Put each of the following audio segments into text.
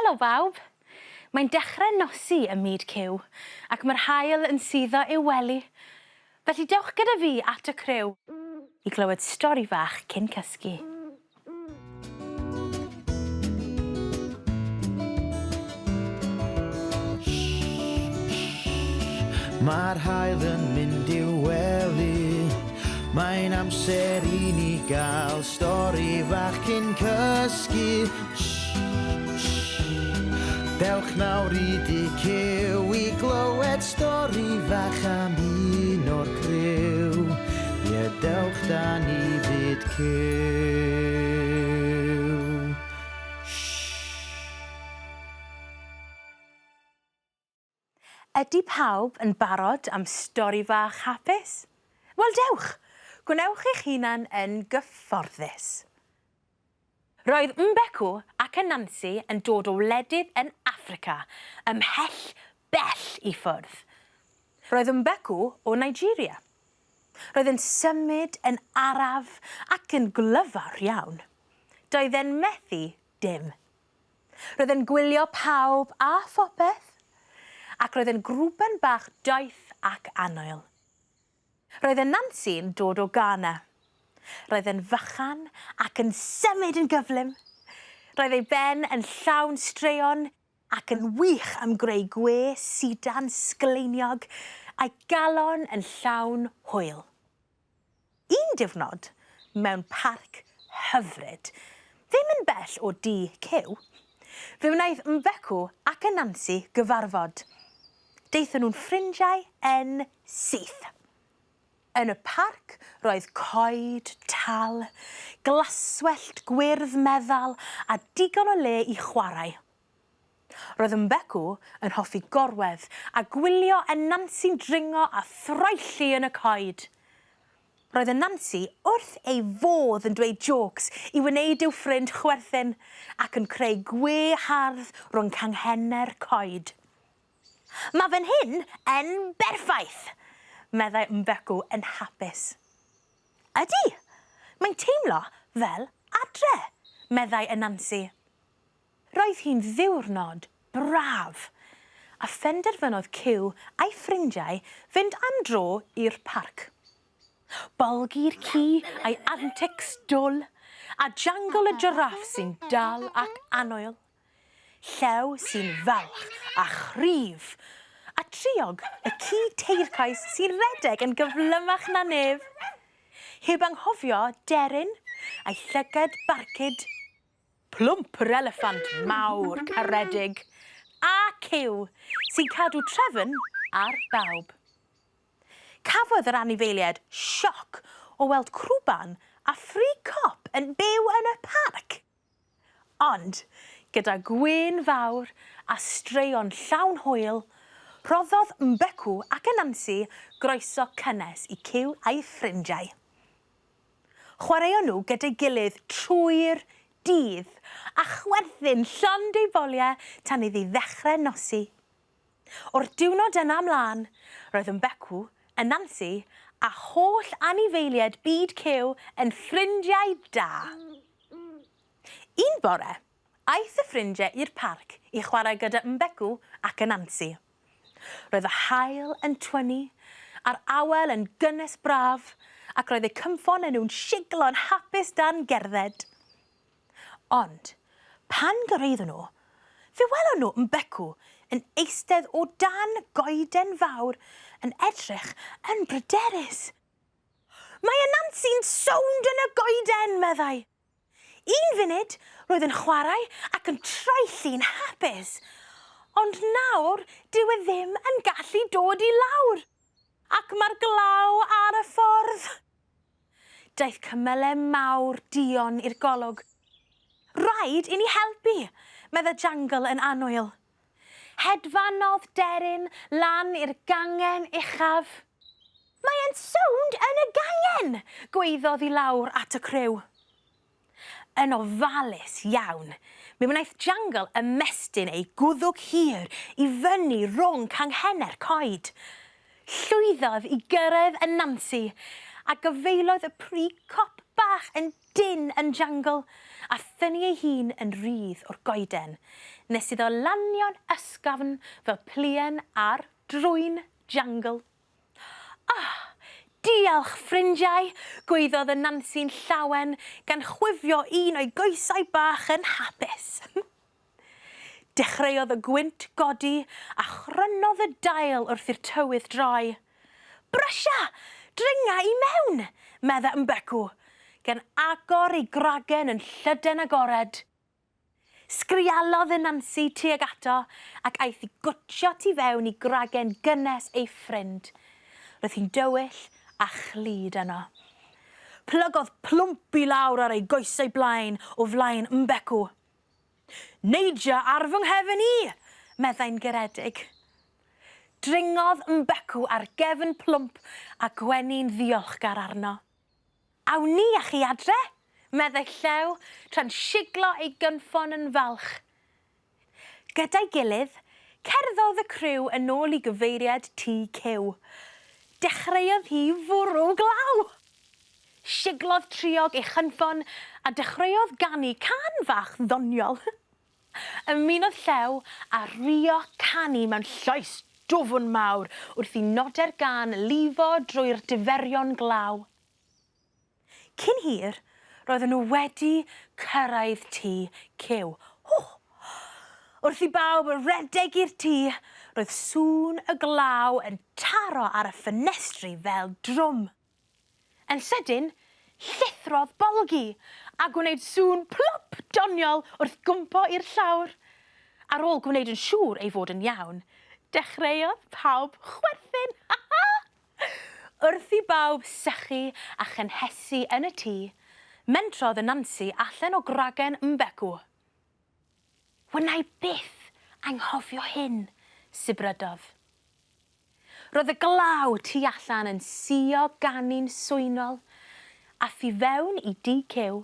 Helo bawb! Mae'n dechrau nosi ym myd Cyw, ac mae'r haul yn suddo i'w wely. Felly dewch gyda fi at y criw i glywed stori fach cyn cysgu. Mae'r haul yn mynd i'w wely. Mae'n amser i ni gael stori fach cyn cysgu. Dewch nawr i dŷ Cyw i glywed stori fach am un o'r criw. Ie, dewch da ni fyd Cyw. Ydy pawb yn barod am stori fach hapus? Wel dewch! Gwnewch eich hunan yn gyfforddus. Roedd Mbeku ac Anansi yn dod o wledydd yn Affrica, ymhell bell i ffwrdd. Roedd Mbeku o Nigeria. Roedd yn symud yn araf ac yn glyfar iawn. Doedd e'n methu dim. Roedd e'n gwylio pawb a phopeth, ac roedd e'n grwban bach doeth ac annwyl. Roedd Anansi'n dod o Ghana. Roedd e'n fychan ac yn symud yn gyflym. Roedd ei ben yn llawn straeon ac yn wych am greu gwe sidan sgleiniog, a'i galon yn llawn hwyl. Un diwrnod, mewn parc hyfryd, ddim yn bell o dŷ Cyw, fe wnaeth Mbeku ac Anansi gyfarfod. Daethon nhw'n ffrindiau yn syth. Yn y parc roedd coed tal, glaswellt gwyrdd meddal a digon o le i chwarae. Roedd Mbeku yn hoffi gorwedd a gwylio Anansi'n dringo a throelli yn y coed. Roedd Anansi wrth ei fodd yn dweud jôcs i wneud i'w ffrind chwerthin ac yn creu gwe hardd rhwng canghennau'r coed. Mae fan hyn yn berffaith! meddai Mbeku yn hapus. Ydy! Mae'n teimlo fel adre! meddai Anansi. Roedd hi'n ddiwrnod braf, a phenderfynodd Cyw a'i ffrindiau fynd am dro i'r parc. Bolgi'r ci a'i antics dwl, a jangle y jiráff sy'n dal ac annwyl. Llew sy'n falch a chryf, a triog y ci teircoes sy'n rhedeg yn gyflymach na neb. Heb anghofio deryn a'i llygad barcud. Plwmp yr eliffant mawr caredig, a Cyw, sy'n cadw trefn ar bawb. Cafodd yr anifeiliaid sioc o weld crwban a phry cop yn byw yn y parc! Ond, gyda gwên fawr a straeon llawn hwyl, rhoddodd Mbeku ac Anansi groeso cynnes i Cyw a'i ffrindiau. Chwaraeon nhw gyda'i gilydd trwy'r dydd, a chwerthin llond eu boliau tan iddi ddechrau nosi. O'r diwrnod yna ymlaen, roedd Mbeku, Anansi a holl anifeiliaid byd Cyw yn ffrindiau da. Un bore, aeth y ffrindiau i'r parc i chwarae gyda Mbeku ac Anansi. Roedd y haul yn twynnu, a'r awel yn gynnes braf, ac roedd eu cynffon nhw'n siglo'n hapus dan gerdded. Ond, pan gyrhaeddon nhw, fe welon nhw Mbeku yn eistedd o dan goeden fawr yn edrych yn bryderus. Mae Anansi'n sownd yn y goeden, meddai. Un funud, roedd yn chwarae ac yn troelli'n hapus. Ond nawr, dyw e ddim yn gallu dod i lawr. Ac mae'r glaw ar y ffordd. Daeth cymylau mawr duon i'r golwg. Rhaid i ni helpu, meddai Jangle yn annwyl. Hedfanodd deryn lan i'r gangen uchaf. Mae e'n sownd yn y gangen! gwaeddodd i lawr at y criw. Yn ofalus iawn, mi wnaeth Jangle ymestyn ei gwddwg hir i fyny rhwng canghennau'r coed. Llwyddodd i gyrraedd Anansi, a gafaelodd y pry cop bach yn dynn yn jangl a thynnu ei hun yn rhydd o'r goeden, nes iddo lanio'n ysgafn fel pluen ar drwyn jangl. Ah! Diolch, ffrindiau! gwaeddodd y Nansi'n llawen, gan chwifio un o'i goesau bach yn hapus. Dechreuodd y gwynt godi a chrynodd y dail wrth i'r tywydd droi. Brysia! Dringa i mewn! medda Mbecw, gan agor ei gragen yn llyden agored. Sgrialodd y Nansi tuag ato ac aeth i gwtshio tu fewn i gragen gynnes ei ffrind. Roedd hi'n dywyll a chlyd yno. Plygodd plwmp i lawr ar ei goesau blaen o flaen Mbecw. Neidia ar fy nghefn i! meddai'n garedig. Dringodd Mbecw ar gefn plwmp a gwenu'n ddiolchgar arno. Awn ni â chi adre? meddai Llew, tra'n siglo ei gynffon yn falch. Gyda'i gilydd, cerddodd y criw yn ôl i gyfeiriad tŷ Cyw. Dechreuodd hi fwrw glaw! Siglodd Triog ei chynffon a dechreuodd ganu cân fach ddoniol. Ymunodd Llew a Rio canu mewn llais dwfn mawr wrth i nodau'r gân lifo drwy'r diferion glaw. Cyn hir, roedden nhw wedi cyrraedd tŷ Cyw. Ho! Wrth i bawb redeg i'r tŷ, roedd sŵn y glaw yn taro ar y ffenestri fel drwm. Yn sydyn, llithrodd Bolgi a gwneud sŵn plop doniol wrth gwmpo i'r llawr. Ar ôl gwneud yn siŵr ei fod yn iawn, dechreuodd pawb chwerthin. Wrth i bawb sychu a chynhesu yn y tŷ, mentrodd y Nansi allan o gragen Mbecw. Wna i byth anghofio hyn, sibrydodd. Roedd y glaw tu allan yn suo ganu'n swynol, a thu fewn i dŷ Cyw,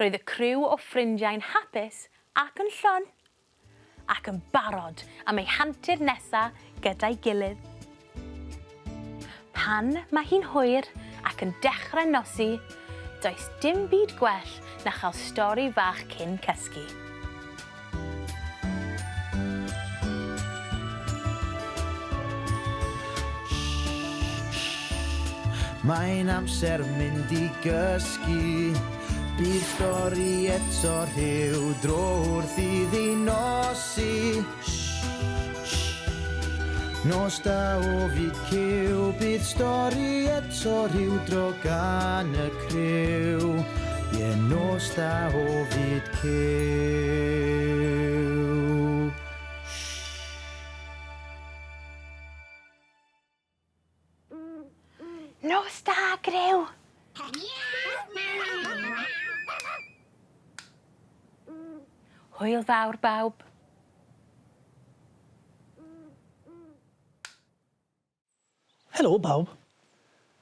roedd y criw o ffrindiau'n hapus ac yn llon, ac yn barod am eu hantur nesa gyda'i gilydd. Pan mae hi'n hwyr ac yn dechrau nosi, does dim byd gwell na chael stori fach cyn cysgu. Mae'n amser mynd i gysgu. Bydd stori eto rhyw dro wrth iddi nosi. Nos da o fyd cyw, bydd stori eto rhyw dro gan y criw. Ie, nos da o fyd cyw. Nos da, griw! Hwyl fawr, bawb. Helo bawb.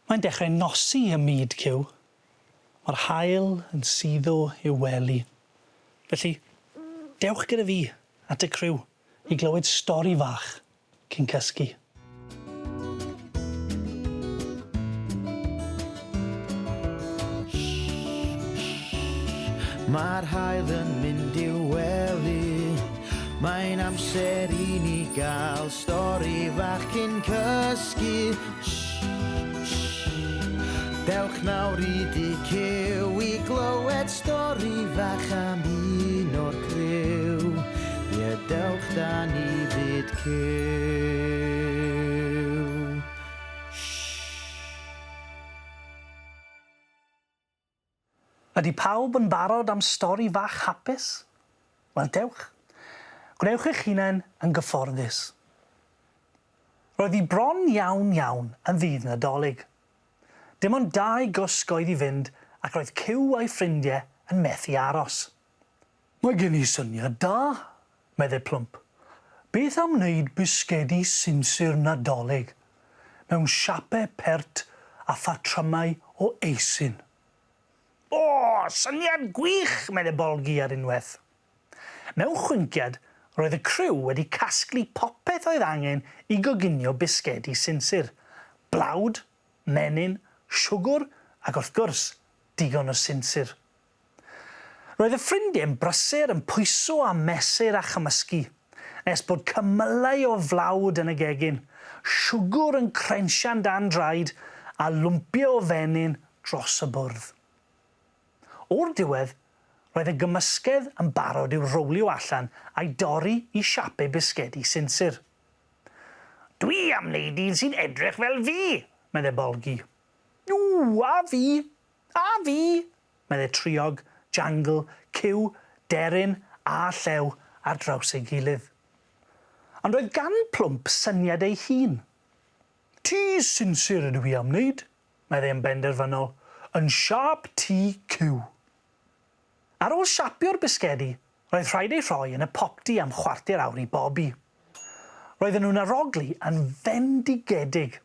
Mae'n dechrau nosi ym myd Cyw. Mae'r haul yn suddo i'w wely. Felly, dewch gyda fi at y criw i glywed stori fach cyn cysgu. Mae'r haul yn mynd i'w wely. Mae'n amser i ni gael stori fach cyn cysgu. Dewch nawr i dŷ Cyw i glywed stori fach am un o'r criw. Ie, dewch da ni fyd Cyw. Ydy pawb yn barod am stori fach hapus? Wel, dewch. Gwnewch eich hunain yn gyfforddus. Roedd hi bron iawn iawn yn ddydd Nadolig. Dim ond dau gwsg oedd i fynd ac roedd Cyw a'i ffrindie yn methu aros. Mae gen i syniad da, medde Plwmp. Beth am wneud bisgedi sinsir Nadolig mewn siape pert a phatrymau o eisin? O, syniad gwych! medde Bolgi ar unwaith. Mewn chwinciad, roedd y criw wedi casglu popeth oedd angen i goginio bisgedi sinsir, blawd, menyn, siwgwr ac wrth gwrs, digon o sinsir. Roedd y ffrindiau'n brysur yn pwyso a mesur a chymysgu, nes bod cymylau o flawd yn y gegin, siwgwr yn crensian dan draed a lwmpiau o fenyn dros y bwrdd. O'r diwedd, roedd y gymysgedd yn barod i'w rowlio allan a'i dorri i siapau bisgedi sinsir. Dwi am wneud un sy'n edrych fel fi, meddai Bolgi. Ww, a fi! A fi! Meddai Triog, Jangl, Cyw, Deryn a Llew ar draws ei gilydd. Ond roedd gan Plwmp syniad ei hun. Tŷ sinsir ydw i am wneud, meddai yn benderfynol, yn siâp tŷ cyw. Ar ôl siapio'r bisgedi, roedd rhaid eu rhoi yn y popty am chwarter awr i bobi. Roedden nhw'n arogli yn fendigedig,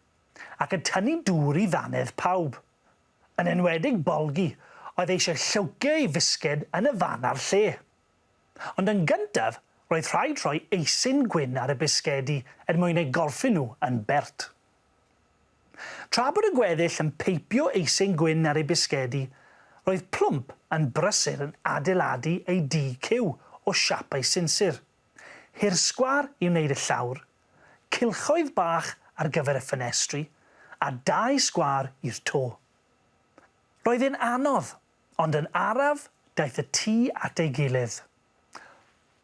ac yn tynnu dŵr i ddannedd pawb. Yn enwedig Bolgi, oedd eisiau llywcio ei fisged yn y fan a'r lle. Ond yn gyntaf, roedd rhaid rhoi eisin gwyn ar y bisgedi er mwyn eu gorffen nhw yn bert. Tra bod y gweddill yn peipio eisin gwyn ar eu bisgedi, roedd Plwmp yn brysur yn adeiladu ei dŷ cyw o siapau sinsir. Hirsgwâr i wneud y llawr, cylchoedd bach ar gyfer y ffenestri, a dau sgwâr i'r to. Roedd e'n anodd, ond yn araf daeth y tŷ at ei gilydd.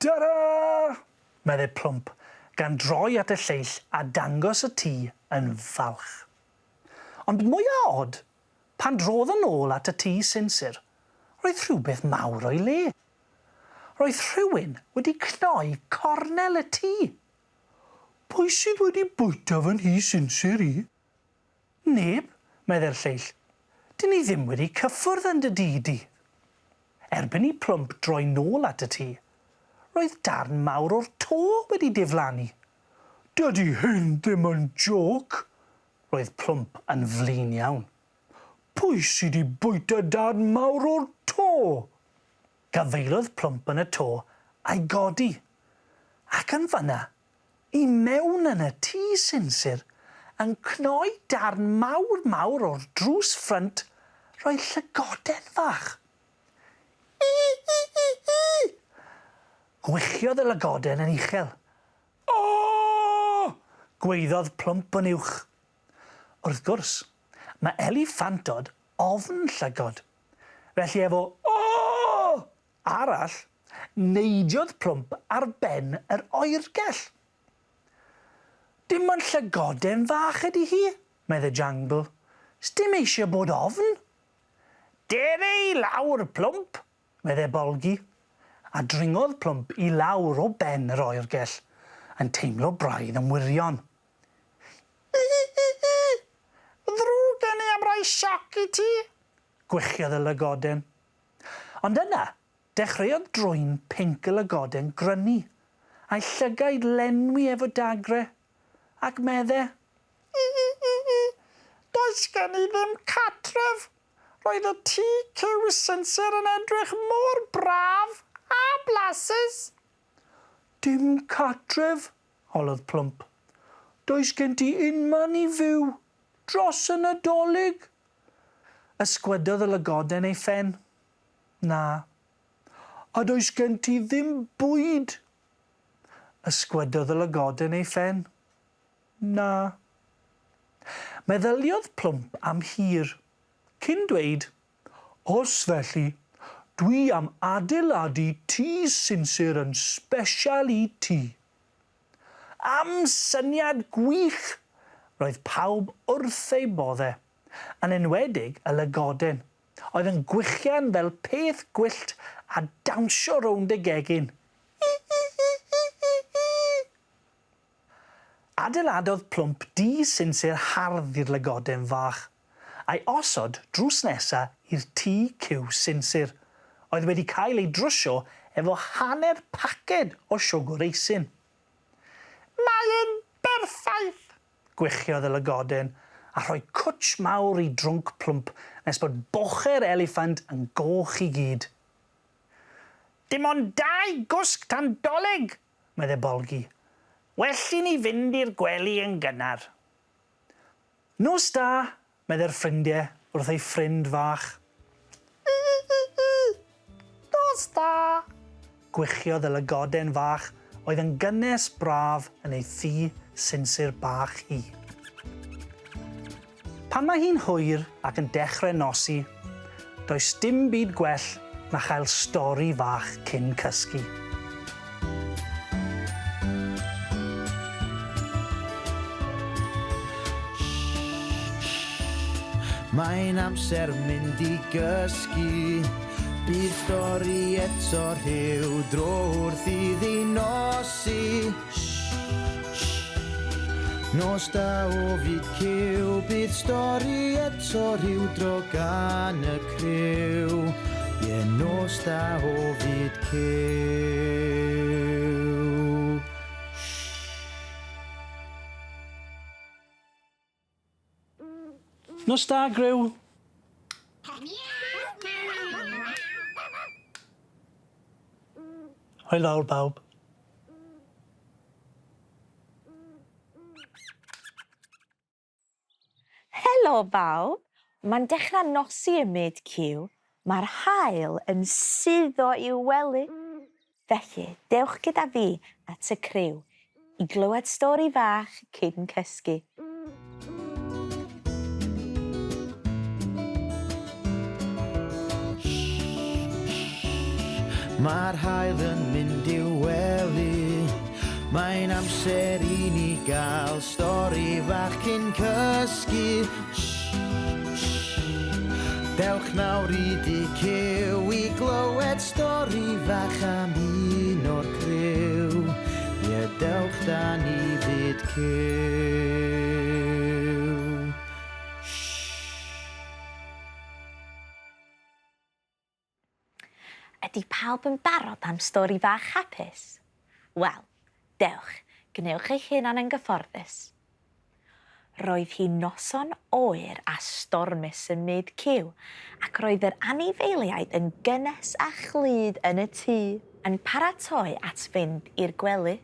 Ta-ra! meddai Plwmp, gan droi at y lleill a dangos y tŷ yn falch. Ond mwya od, pan drodd yn ôl at y tŷ sinsir, roedd rhywbeth mawr o'i le. Roedd rhywun wedi cnoi cornel y tŷ. Pwy sydd wedi bwyta fy nhŷ sinsir i? Neb, meddai'r lleill. Dyn ni ddim wedi cyffwrdd yn dy dŷ di. Erbyn i Plwmp droi nôl at y tŷ, roedd darn mawr o'r to wedi diflannu. Dydy hyn ddim yn jôc! Roedd Plwmp yn flin iawn. Pwy sy 'di bwyta darn mawr o'r to? Gafaelodd Plwmp yn y to a'i godi, ac yn fan'na, i mewn yn y tŷ sinsir, yn cnoi darn mawr mawr o'r drws ffrynt, roedd llygoden fach. I-i-i-i! Gwichiodd y lygoden yn uchel. O! Gwaeddodd Plwmp yn uwch. Wrth gwrs, mae eliffantod ofn llygod. Felly efo 'O! arall, neidiodd Plwmp ar ben yr oergell. Dim ond llygoden fach ydi hi, medde Jangl. Sdim eisiau bod ofn. Dere i lawr, Plwmp, medde Bolgi. A dringodd Plwmp i lawr o ben yr oergell, yn teimlo braidd yn wirion. Ddrwg gen i am roi sioc i ti! Gwichiodd y lygoden. Ond yna, dechreuodd drwyn pinc y lygoden grynu, a'i llygaid lenwi efo dagre, ac medde, Does gen i ddim cartref! Roedd y tŷ cyw sinsir yn edrych mor braf a blasus! Dim cartref? holodd Plwmp. Does gen ti unman i fyw dros y Nadolig? Ysgwydodd y lygoden ei phen. Na. A does gen ti ddim bwyd? Ysgwydodd y lygoden ei phen. Na. Meddyliodd Plwmp am hir, cyn dweud, Os felly, dwi am adeiladu tŷ sinsir yn sbesial i ti. Am syniad gwych! Roedd pawb wrth eu bodde, yn enwedig y lygoden, oedd yn gwichian fel peth gwyllt a dawnsio rownd y gegin. I-i-i-i-i-i! Adeiladodd Plwmp dŷ sinsir hardd i'r lygoden fach, a'i osod drws nesa i'r tŷ cyw sinsir, oedd wedi cael ei drwsio efo hanner paced o siwgwr eisin. Mae e'n berffaith! Gwichiodd y lygoden, a rhoi cwtsh mawr i drwnc Plwmp nes bod bochau'r eliffant yn goch i gyd. Dim ond dau gwsg tan 'Dolig! medde Bolgi. Well i ni fynd i'r gwely yn gynnar. Nos da, medde'r ffrindie wrth ei ffrind fach. Nos da! Gwichiodd y lygoden fach oedd yn gynnes braf yn ei thŷ sinsir bach hi. Pan mae hi'n hwyr ac yn dechrau nosi, does dim byd gwell na chael stori fach cyn cysgu. Mae'n amser mynd i gysgu. Bydd stori eto rhyw dro wrth iddi nosi. Nos da o fyd cyw, bydd stori eto rhyw dro gan y criw. Ie, nos da o fyd cyw. Nos da, griw. Hwyl fawr, bawb. Helo bawb! Mae'n dechrau nosi ym myd Cyw. Mae'r haul yn suddo i'w wely. Felly, dewch gyda fi at y criw i glywed stori fach cyn cysgu. Mae'r haul yn mynd i'w wely. Mae'n amser i ni gael stori fach cyn cysgu. Dewch nawr i dŷ Cyw i glywed stori fach am un o'r criw. Ie, dewch da ni fyd Cyw. Ydy pawb yn barod am stori fach hapus? Wel, dewch, gwnewch eich hunan yn gyfforddus. Roedd hi'n noson oer a stormus ym myd Cyw, ac roedd yr anifeiliaid yn gynnes a chlyd yn y tŷ, yn paratoi at fynd i'r gwely.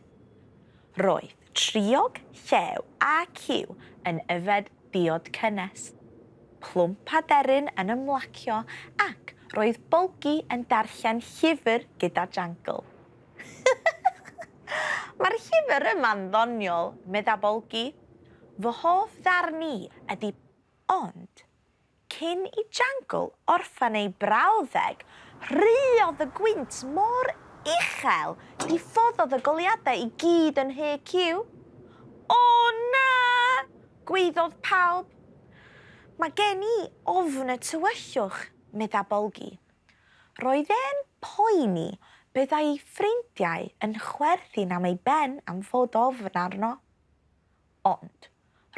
Roedd Triog, Llew a Cyw yn yfed diod cynnes, Plwmp a Deryn yn ymlacio ac roedd Bolgi yn darllen llyfr gyda Jangle. Mae'r llyfr yma'n ddoniol, medda Bolgi. Fy hoff ddarn i ydi Ond, cyn i Jangle orffen ei brawddeg, rhuodd y gwynt mor uchel, diffoddodd y goleuadau i gyd yn Nhŷ Cyw. O na! gwaeddodd pawb. Mae gen i ofn y tywyllwch, medda Bolgi. Roedd e'n poeni byddai'i ffrindiau yn chwerthin am ei ben am fod ofn arno. Ond,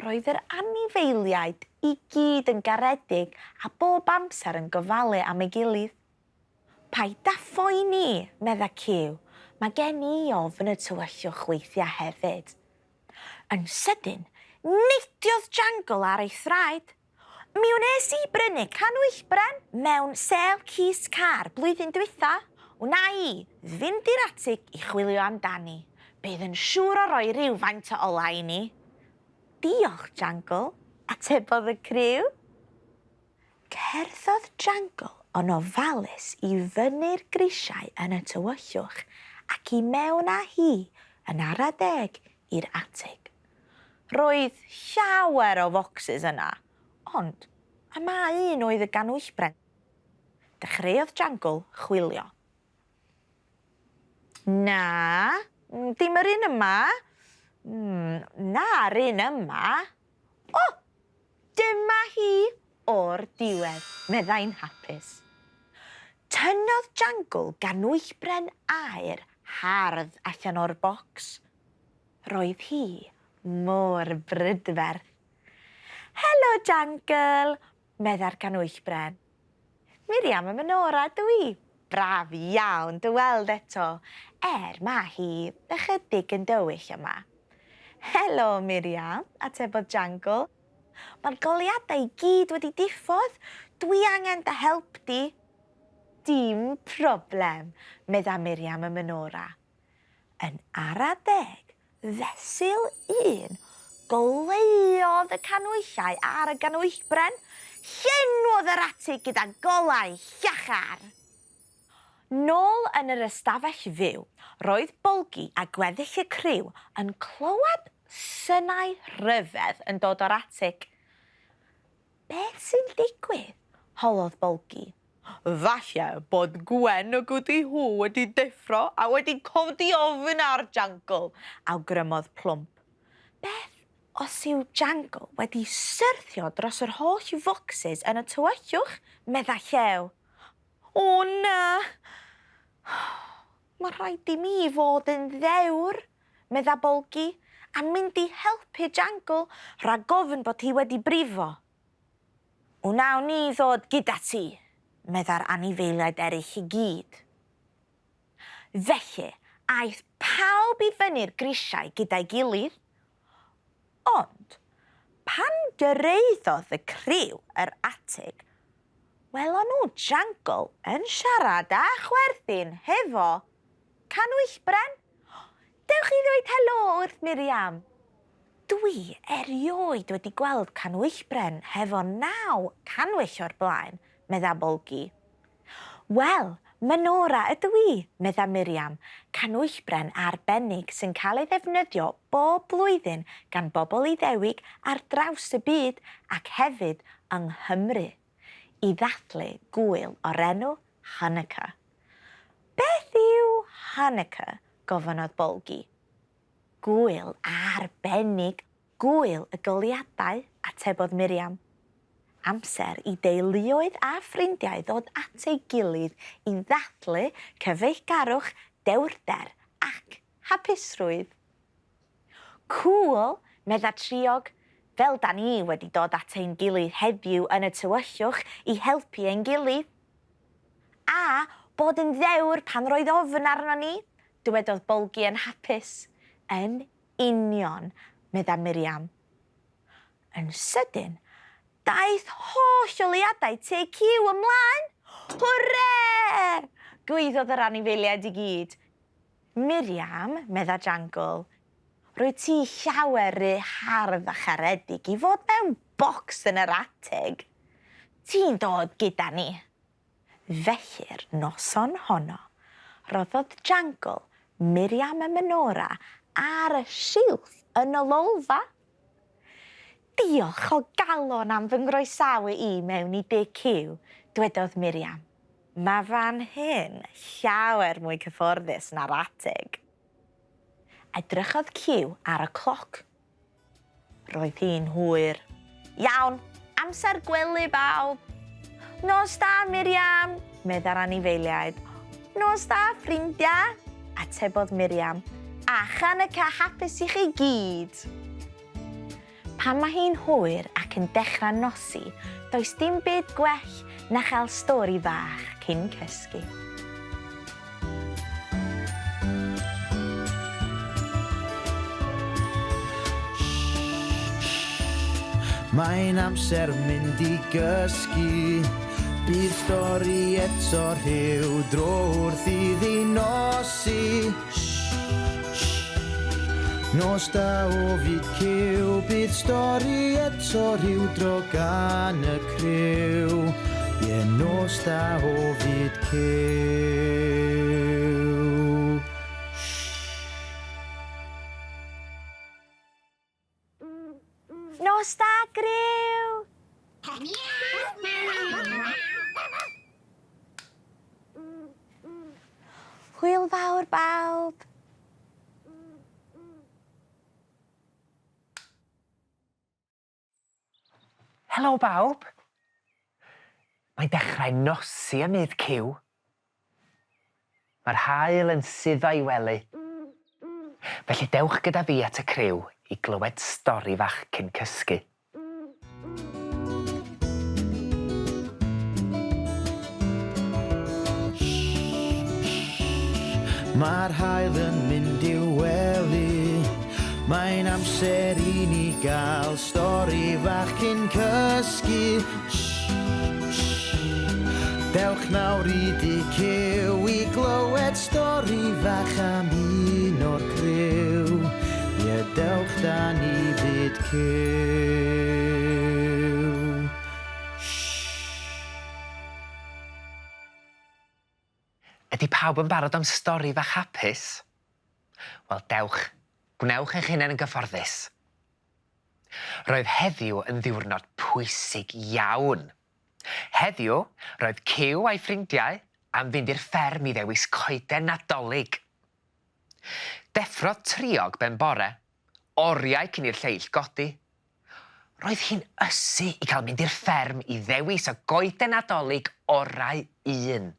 roedd yr anifeiliaid i gyd yn garedig a bob amser yn gofalu am ei gilydd. Paid â phoeni, medda Cyw, mae gen i ofn y tywyllwch weithiau hefyd. Yn sydyn, neidiodd Jangle ar ei thraed. Mi wnes i brynu canwyllbren mewn sêl cist car blwyddyn dwytha. Wna i fynd i'r atig i chwilio amdani. Bydd yn siŵr o roi rywfaint o olau i ni. Diolch, Jangle, atebodd y criw. Cerddodd Jangle yn ofalus i fyny'r grisiau yn y tywyllwch ac i mewn â hi yn ara deg i'r atig. Roedd llawer o focsys yna, ond y mae un oedd y ganwyllbren. Dechreuodd Jangle chwilio. Na, dim yr un yma. Na'r un yma. O! Dyma hi o'r diwedd, meddai'n hapus. Tynnodd Jangle ganwyllbren aer hardd allan o'r bocs. Roedd hi mor brydferth. Helo, Jangle, meddai'r canwyllbren. Miriam y Menora ydw i. Braf iawn dy weld eto, er mae hi ychydig yn dywyll yma. Helo, Miriam, atebodd Jangle. Mae'r goleuadau i gyd wedi diffodd. Dwi angen dy help di. Dim problem, medda Miriam y Menora. Yn ara deg, fesul un, goleuodd y canhwyllau ar y ganhwyllbren, llenwodd yr atig gyda golau llachar. Nôl yn yr ystafell fyw, roedd Bolgi a gweddill y criw yn clywed synau rhyfedd yn dod o'r atig. Beth sy'n digwydd? holodd Bolgi. Falle bod Gwen y Gwdi Hw wedi deffro a wedi codi ofn ar Jangle, awgrymodd Plwmp. Beth os yw Jangle wedi syrthio dros yr holl focsys yn y tywyllwch? medda Llew. O na! Mae rhaid i mi fod yn ddewr, medda Bolgi, a mynd i helpu Jangle rhag ofn bod hi wedi brifo. Wnawn ni ddod gyda ti, medda'r anifeiliaid eraill i gyd. Felly, aeth pawb i fyny'r grisiau gyda'i gilydd. Ond, pan gyrhaeddodd y criw yr atig, welon nhw Jangle yn siarad a chwerthin hefo canwyllbren. Dewch i ddweud helo wrth Miriam! Dwi erioed wedi gweld canwyllbren hefo naw cannwyll o'r blaen, medda Bolgi. Wel, Menora ydw i, medda Miriam, canwyllbren arbennig sy'n cael ei ddefnyddio bob blwyddyn gan bobl Iddewig ar draws y byd ac hefyd yng Nghymru, i ddathlu gŵyl o'r enw Hanukkah. Beth yw Hanukkah? gofynnodd Bolgi. Gŵyl arbennig, gŵyl y goleuadau, atebodd Miriam. Amser i deuluoedd a ffrindiau ddod at ei gilydd i ddathlu cyfeillgarwch, dewrder ac hapusrwydd. Cŵl, medda Triog, fel 'da ni wedi dod at ein gilydd heddiw yn y tywyllwch i helpu ein gilydd. A bod yn ddewr pan roedd ofn arnon ni, dywedodd Bolgi yn hapus. Yn union, medda Miriam. Yn sydyn, daeth holl oleuadau TQ ymlaen! Hwre! gwaeddodd yr anifeiliaid i gyd. Miriam, medda Jangle, rwyt ti llawer rhy hardd a charedig i fod mewn bocs yn yr atig. Ti'n dod gyda ni. Felly'r noson honno, rhoddodd Jangle Miriam y menorah ar y silff yn y lolfa. Diolch o galon am fy nghroesawu i mewn i dŷ Cyw, dwedodd Miriam. Mae fan hyn llawer mwy cyfforddus na'r atig. Edrychodd Cyw ar y cloc. Roedd hi'n hwyr. Iawn, amser gwely bawb. Nos da, Miriam, meddai'r anifeiliaid. Nos da, ffrindiau, atebodd Miriam. A Chanukah hapus i chi gyd! Pan mae hi'n hwyr ac yn dechrau nosi, does dim byd gwell na chael stori fach cyn cysgu. Mae'n amser mynd i gysgu. Bydd stori eto rhyw dro wrth iddi nosi. Nos da o fyd cyw, bydd stori eto rhyw dro gan y criw. Ie, nos da o fyd cyw. Nos da, griw! Hwyl fawr, bawb! Helo bawb! Mae'n dechrau nosi ym myd Cyw. Mae'r haul yn suddo i wely. Felly dewch gyda fi at y criw i glywed stori fach cyn cysgu. Mae'r haul yn mynd i'w wely. Mae'n amser i ni gael stori fach cyn cysgu. Dewch nawr i dŷ Cyw i glywed stori fach am un o'r criw. Ie, dewch da ni fyd Cyw. Ydy pawb yn barod am stori fach hapus? Wel, dewch, gwnewch eich hunain yn gyfforddus. Roedd heddiw yn ddiwrnod pwysig iawn. Heddiw, roedd Cyw a'i ffrindiau am fynd i'r fferm i ddewis coeden Nadolig. Deffrodd Triog ben bore, oriau cyn i'r lleill godi. Roedd hi'n ysu i cael mynd i'r fferm i ddewis y goeden Nadolig orau un.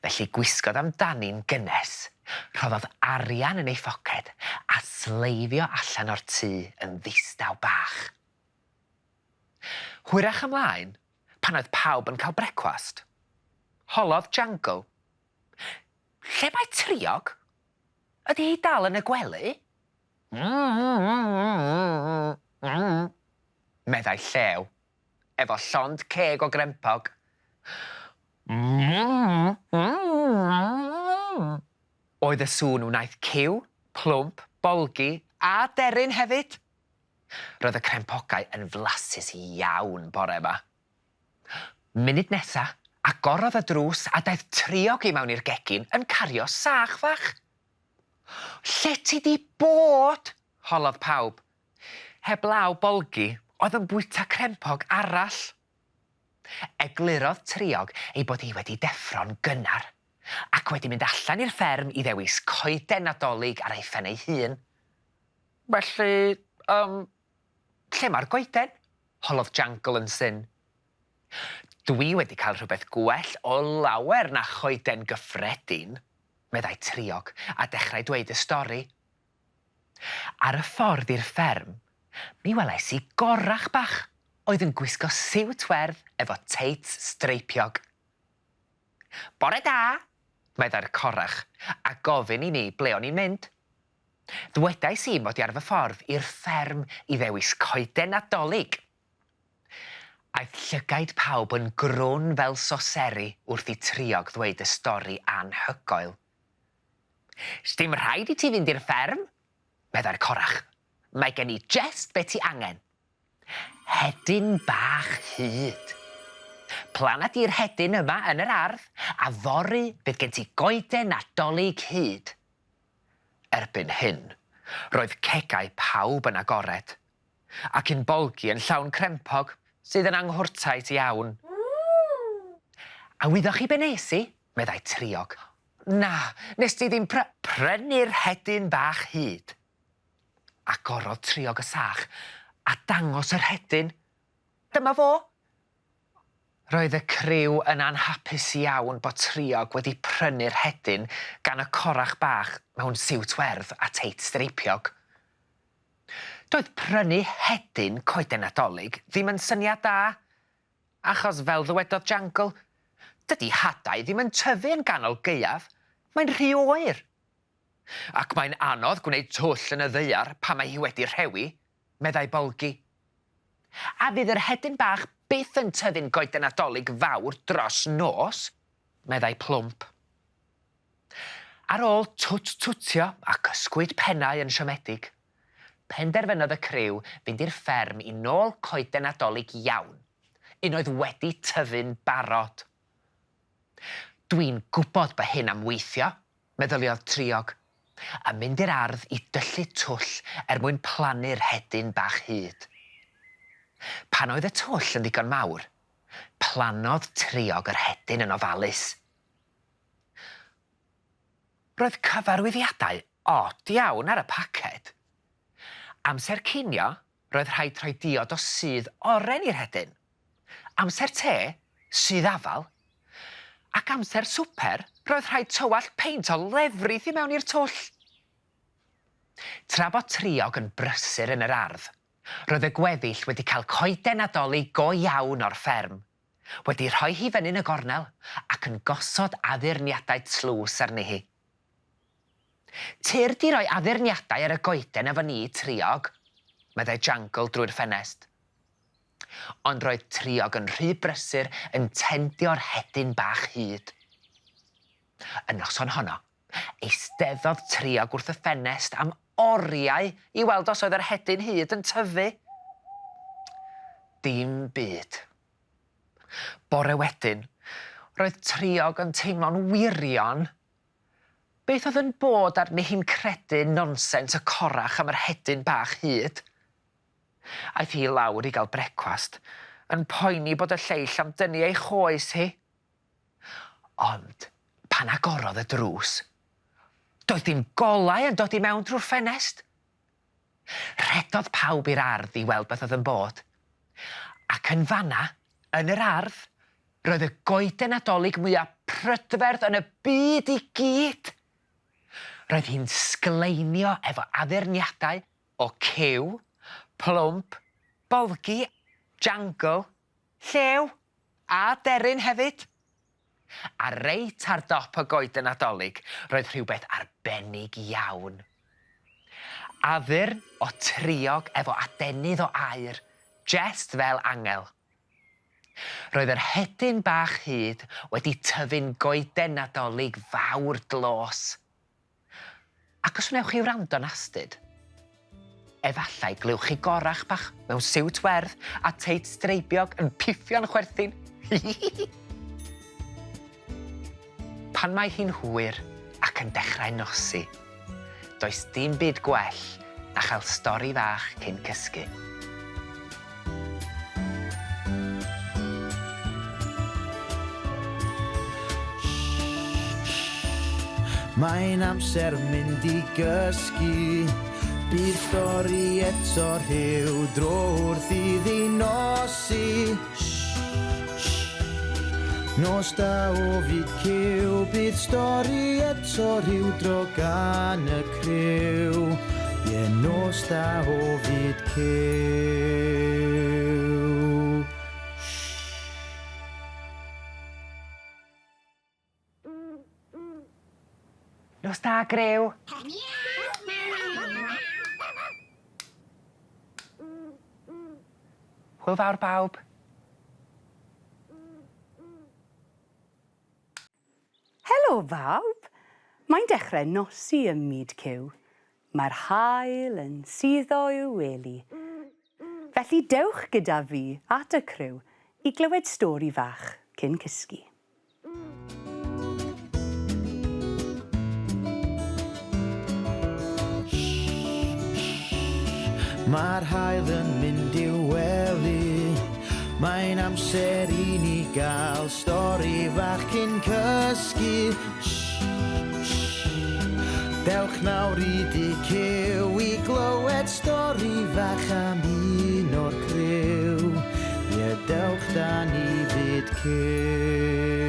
Felly gwisgodd amdani'n gynnes, rhoddodd arian yn ei phoced a sleifio allan o'r tŷ yn ddistaw bach. Hwyrach ymlaen, pan oedd pawb yn cael brecwast, holodd Jangle, Lle mae Triog? Ydy hi dal yn y gwely? Meddai Llew, efo llond ceg o grempog. Oedd y sŵn wnaeth Cyw, Plwmp, Bolgi a Deryn hefyd. Roedd y crempogau yn flasus iawn bore 'ma. Munud nesa, agorodd y drws a daeth Triog i mewn i'r gegin yn cario sach fach. Lle ti 'di bod? holodd pawb. Heblaw Bolgi, oedd yn bwyta crempog arall. Eglurodd Triog ei bod hi wedi deffro'n gynnar, ac wedi mynd allan i'r fferm i ddewis coeden Nadolig ar ei phen ei hun. Felly, yym, lle mae'r goeden? holodd Jangle yn syn. Dwi wedi cael rhywbeth gwell o lawer na choeden gyffredin, meddai Triog, a dechrau dweud y stori. Ar y ffordd i'r fferm, mi welais i gorach bach oedd yn gwisgo siwt werdd efo teits streipiog. Bore da! meddai'r corach, a gofyn i mi ble o'n i'n mynd. Ddwedais i mod i ar fy ffordd i'r fferm i ddewis coeden Nadolig. Aeth llygaid pawb yn grwn fel soseri wrth i Triog ddweud y stori anhygoel. Sdim rhaid i ti fynd i'r fferm, meddai'r corach. Mae gen i jest be ti angen. Hedyn bach hud. Plana di'r hedyn yma yn yr ardd, a fory fydd gen ti goeden Nadolig hud. Erbyn hyn, roedd cegau pawb yn agored, ac un bolgi yn llawn crempog, sydd yn anghwrtais iawn. A wyddoch chi be nes i? meddai Triog. Na, nes di ddim pry-... Prynu'r rhedyn bach hud. Agorodd Triog y sach a dangos y rhedyn. Dyma fo! Roedd y criw yn anhapus iawn bod Triog wedi prynu'r rhedyn gan y corach bach mewn siwt werdd a teit streipiog. Doedd prynu hedyn coeden Nadolig ddim yn syniad da, achos fel ddywedodd Jangle, dydy hadau ddim yn tyfu yn ganol gaeaf, mae'n rhy oer. Ac mae'n anodd gwneud twll yn y ddaear pan mae hi wedi rhewi, meddai Bolgi. A fydd yr hedyn bach byth yn tyfu'n goeden Nadolig fawr dros nos, meddai Plwmp. Ar ôl twt-twtio ac ysgwyd pennau yn siomedig, penderfynodd y criw fynd i'r fferm i nôl coeden Nadolig iawn, un oedd wedi tyfu'n barod. Dwi'n gwybod bo hyn am weithio, meddyliodd Triog, a mynd i'r ardd i dyllu twll er mwyn plannu'r hedyn bach hud. Pan oedd y twll yn ddigon mawr, plannodd Triog yr hedyn yn ofalus. Roedd cyfarwyddiadau od iawn ar y paced. Amser cinio, roedd rhaid rhoi diod o sudd oren i'r hedyn. Amser te, sudd afal. Ac amser swper, roedd rhaid tywallt peint o lefrith i mewn i'r twll. Tra bod Triog yn brysur yn yr ardd, roedd y gweddill wedi cael coeden Nadolig go iawn o'r fferm, wedi rhoi hi fyny'n y gornel ac yn gosod addurniadau tlws arni hi. Tyrd i roi addurniadau ar y goeden efo ni, Triog, meddai Jangle drwy'r ffenest. Ond roedd Triog yn rhy brysur yn tendio'r hedyn bach hud. Y noson honno, eisteddodd Triog wrth y ffenest am oriau i weld os oedd yr hedyn hud yn tyfu. Dim byd. Bore wedyn, Roedd Triog yn teimlo'n wirion. Beth oedd yn bod arni hi'n credu nonsens y corach am yr hedyn bach hud? Aeth hi i lawr i gael brecwast, yn poeni bod y lleill am dynnu ei choes hi. Ond pan agorodd y drws, doedd dim golau yn dod i mewn drwy'r ffenest. Rhedodd pawb i'r ardd i weld beth oedd yn bod. Ac yn fanna, yn yr ardd, roedd y goeden Nadolig mwya prydferth yn y byd i gyd! Roedd hi'n sgleinio efo addurniadau o cyw, plwmp, bolgi, jangle, llew a deryn hefyd. A reit ar dop y goeden Nadolig roedd rhywbeth arbennig iawn. Addurn o triog efo adenydd o aur, jest fel angel. Roedd yr hedyn bach hud wedi tyfu'n goeden Nadolig fawr dlos. Ac os wnewch chi wrando'n astud, efallai glywch chi gorach bach mewn siwt werdd a teit streibiog yn piffio'n chwerthin. Pan mae hi'n hwyr ac yn dechrau nosi, does dim byd gwell na chael stori fach cyn cysgu. Mae'n amser mynd i gysgu. Bydd stori eto rhyw dro wrth iddi nosi. Nos da o fyd cyw, bydd stori eto rhyw dro gan y criw. Ie, nos da o fyd cyw. Nos da, griw. Hwyl fawr bawb. Helo bawb! Mae'n dechrau nosi ym myd Cyw. Mae'r haul yn suddo i'w wely. Felly dewch gyda fi at y criw i glywed stori fach cyn cysgu. Mae'r haul yn mynd i'w wely. Mae'n amser i ni gael stori fach cyn cysgu. Dewch nawr i dŷ Cyw i glywed stori fach am un o'r criw. Ie, dewch da ni fyd Cyw.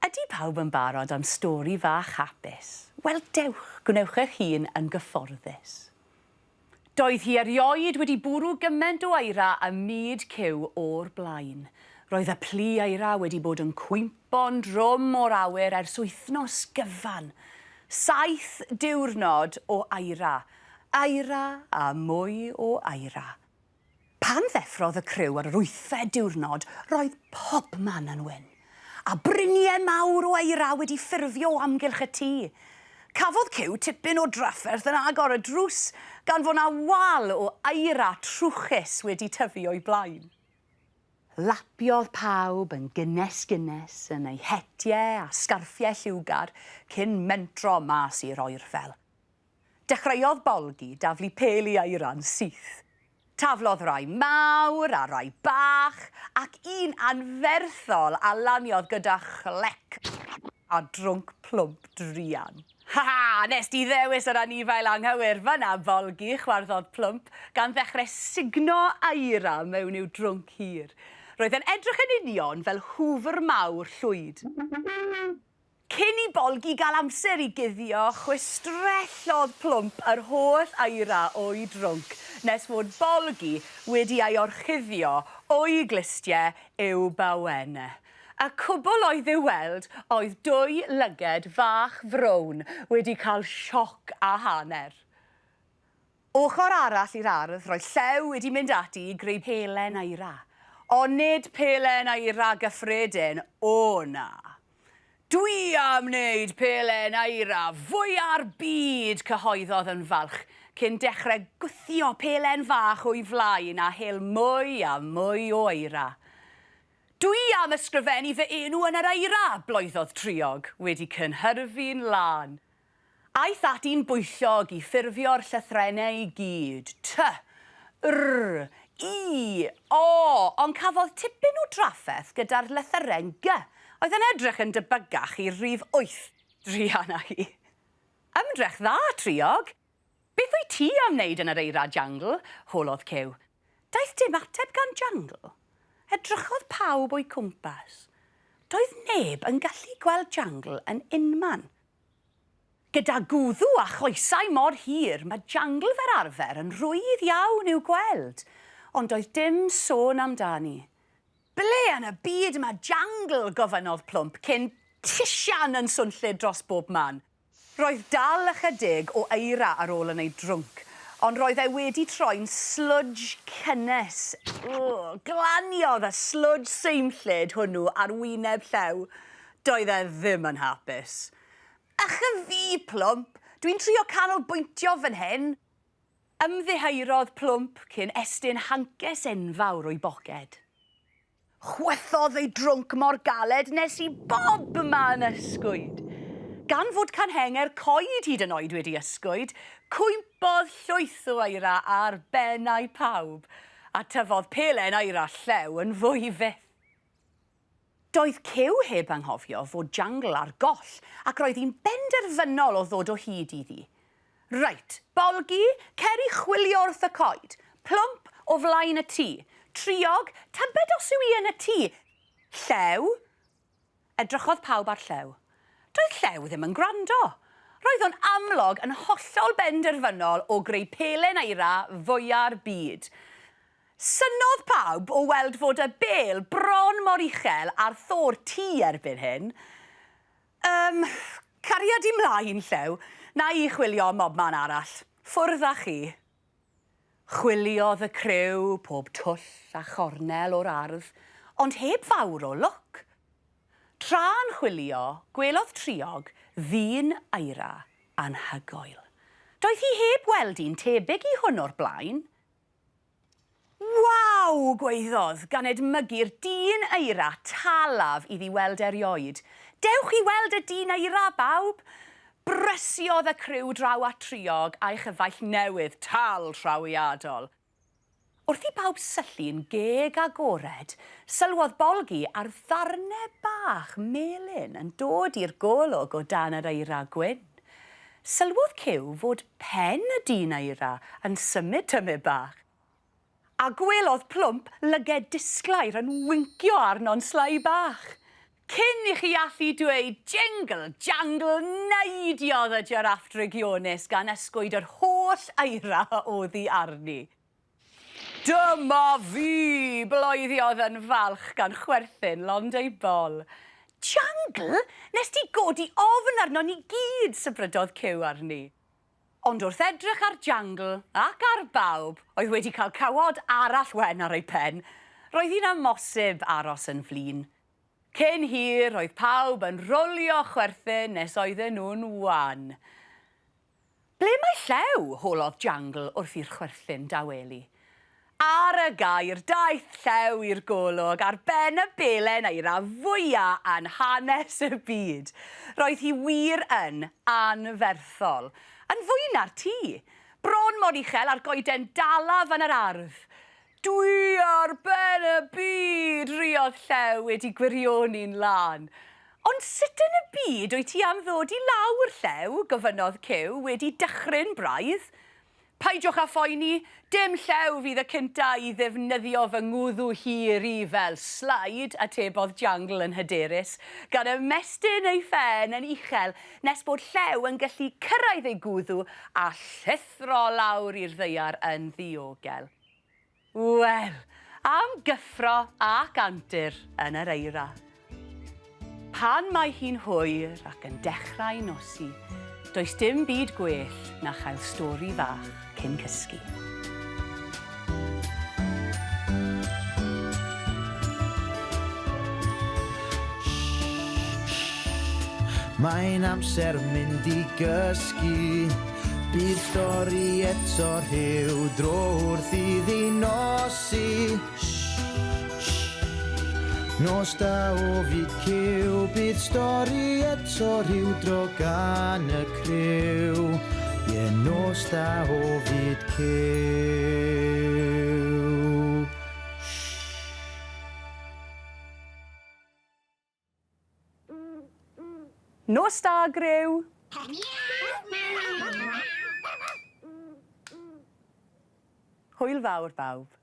Ydy pawb yn barod am stori fach hapus? Wel dewch, gwnewch eich hun yn gyfforddus. Doedd hi erioed wedi bwrw gymaint o eira ym myd Cyw o'r blaen. Roedd y plu eira wedi bod yn cwympo'n drwm o'r awyr ers wythnos gyfan. Saith diwrnod o eira. Eira a mwy o eira. Pan ddeffrodd y criw ar yr wythfed diwrnod, roedd pobman yn wyn, a briniau mawr o eira wedi ffurfio o amgylch y tŷ. Cafodd Cyw tipyn o drafferth yn agor y drws, gan fod 'na wal o eira trwchus wedi tyfu o'i blaen. Lapiodd pawb yn gynnes gynnes yn eu hetiau a sgarffiau lliwgar cyn mentro mas i'r oerfel. Dechreuodd Bolgi daflu peli aira'n syth. Taflodd rai mawr a rai bach, ac un anferthol a laniodd gyda chlec a drwnc plwmp druan. Ha ha! Nes di ddewis yr anifail anghywir fan'na, Bolgi, chwarddodd Plwmp, gan ddechrau sugno aira mewn i'w drwnc hir. Roedd e'n edrych yn union fel hwfr mawr llwyd. Cyn i Bolgi gael amser i guddio, chwistrellodd Plwmp yr holl aira o'i drwnc nes fod Bolgi wedi ei orchuddio o'i glustiau i'w bawennau. Y cwbl oedd i'w weld oedd dwy lyged fach frown wedi cael sioc a hanner. Ochr arall i'r ardd, roedd Llew wedi mynd ati i greu pelen aira. Ond nid pelen aira gyffredin, o na! Dwi am wneud pelen aira fwya'r byd! cyhoeddodd yn falch. cyn dechrau gwthio pelen fach o'i flaen a hel mwy a mwy o eira. Dwi am ysgrifennu fy enw yn yr eira, bloeddodd Triog, wedi cynhyrfu'n lân. Aeth ati'n bwyllog i ffurfio'r llythrennau i gyd, T, R, I, O, ond cafodd tipyn o drafferth gyda'r lythyren G, oedd yn edrych yn debygach i'r rhif wyth, druan â hi. Ymdrech dda, Triog! Beth wyt ti am wneud yn yr eira, Jangl? holodd Cyw. Daeth dim ateb gan Jangl. Edrychodd pawb o'u cwmpas. Doedd neb yn gallu gweld Jangl yn unman. Gyda gwddw a choesau mor hir, mae Jangl fel arfer yn rhwydd iawn i'w gweld. Ond doedd dim sôn amdani. Ble yn y byd mae Jangl? gofynnodd Plwmp cyn tisian yn swnllyd dros bob man. Roedd dal ychydig o eira ar ôl yn ei drwnc, ond roedd e wedi troi'n slwj cynnes. Ugh, glaniodd y slwj seimllyd hwnnw ar wyneb Llew. Doedd e ddim yn hapus. Ych a fi, Plwmp! Dwi'n trio canolbwyntio fan hyn! Ymddiheurodd Plwmp cyn estyn hances enfawr o'i boced. Chwythodd ei drwnc mor galed nes i bob man ysgwyd. Gan fod canghennau'r coed hyd yn oed wedi ysgwyd, cwympodd llwyth o eira ar bennau pawb, a tyfodd pelen eira llew yn fwy fyth. Doedd Cyw heb anghofio fod Jangl ar goll ac roedd hi'n benderfynol o ddod o hyd iddi. Reit, Bolgi, cer i chwilio wrth y coed. Plwmp, o flaen y tŷ. Triog, tybed os yw hi yn y tŷ? Llew? Edrychodd pawb ar Llew. Doedd Llew ddim yn gwrando. Roedd o'n amlwg yn hollol benderfynol o greu pelen eira fwya'r byd. Synnodd pawb o weld fod y bêl bron mor uchel â'r thor tŷ erbyn hyn. Yym, caria di mlaen, Llew. Na i chwilio ym mhobman arall. Ffwrdd â chi. Chwiliodd y criw pob twll a chornel o'r ardd, ond heb fawr o lwc. Tra'n chwilio, gwelodd Triog ddyn aira anhygoel. Doedd hi heb weld un tebyg i hwn o'r blaen. Waw! gwaeddodd, gan edmygu'r dyn eira talaf iddi weld erioed. Dewch i weld y dyn eira, bawb! Brysiodd y criw draw at Triog a'i chyfaill newydd tal trawiadol. Wrth i bawb syllu'n geg agored, sylwodd Bolgi ar ddarnau bach melyn yn dod i'r golwg o dan yr eira gwyn. Sylwodd Cyw fod pen y dyn eira yn symud tymed bach, a gwelodd Plwmp lyged disglair yn wincio arno'n slei bach. Cyn i chi allu dweud jingle jangle neidiodd y jiráff drygionus gan ysgwyd yr holl eira oddi arni. Dyma fi! bloeddiodd yn falch gan chwerthin lond ei bol. Jangl! Nes di godi ofn arnon ni gyd! sybrydodd Cyw arni. Ond wrth edrych ar Jangl, ac ar bawb oedd wedi cael cawod arall wen ar ei phen, roedd hi'n amhosib aros yn flin. Cyn hir roedd pawb yn rholio chwerthin nes oedden nhw'n wan. Ble mae Llew? holodd Jangl wrth i'r chwerthin dawelu. Ar y gair, daeth Llew i'r golwg ar ben y belen eira fwya yn hanes y byd. Roedd hi wir yn anferthol. Yn fwy na'r tŷ. Bron mor uchel â'r goeden dalaf yn yr ardd. Dwi ar ben y byd! riodd Llew wedi gwirioni'n lân. Ond sut yn y byd wyt ti am ddod i lawr, Llew? gofynnodd Cyw, wedi dychryn braidd. Peidiwch â phoeni, dim Llew fydd y cynta i ddefnyddio fy ngwddw hir i fel sleid, atebodd Jangl yn hyderus, gan ymestyn ei phen yn uchel nes bod Llew yn gallu cyrraedd ei gwddw a llithro lawr i'r ddaear yn ddiogel. Wel, am gyffro ac antur yn yr eira. Pan mae hi'n hwyr ac yn dechrau nosi, does dim byd gwell na chael stori fach cyn cysgu. Mae'n amser mynd i gysgu. Bydd stori eto rhyw dro wrth iddi nosi. Nos da o fyd cyw, bydd stori eto rhyw dro gan y criw. Ie, nos da o fyd cyw. Nos da, griw! Hwyl fawr, bawb.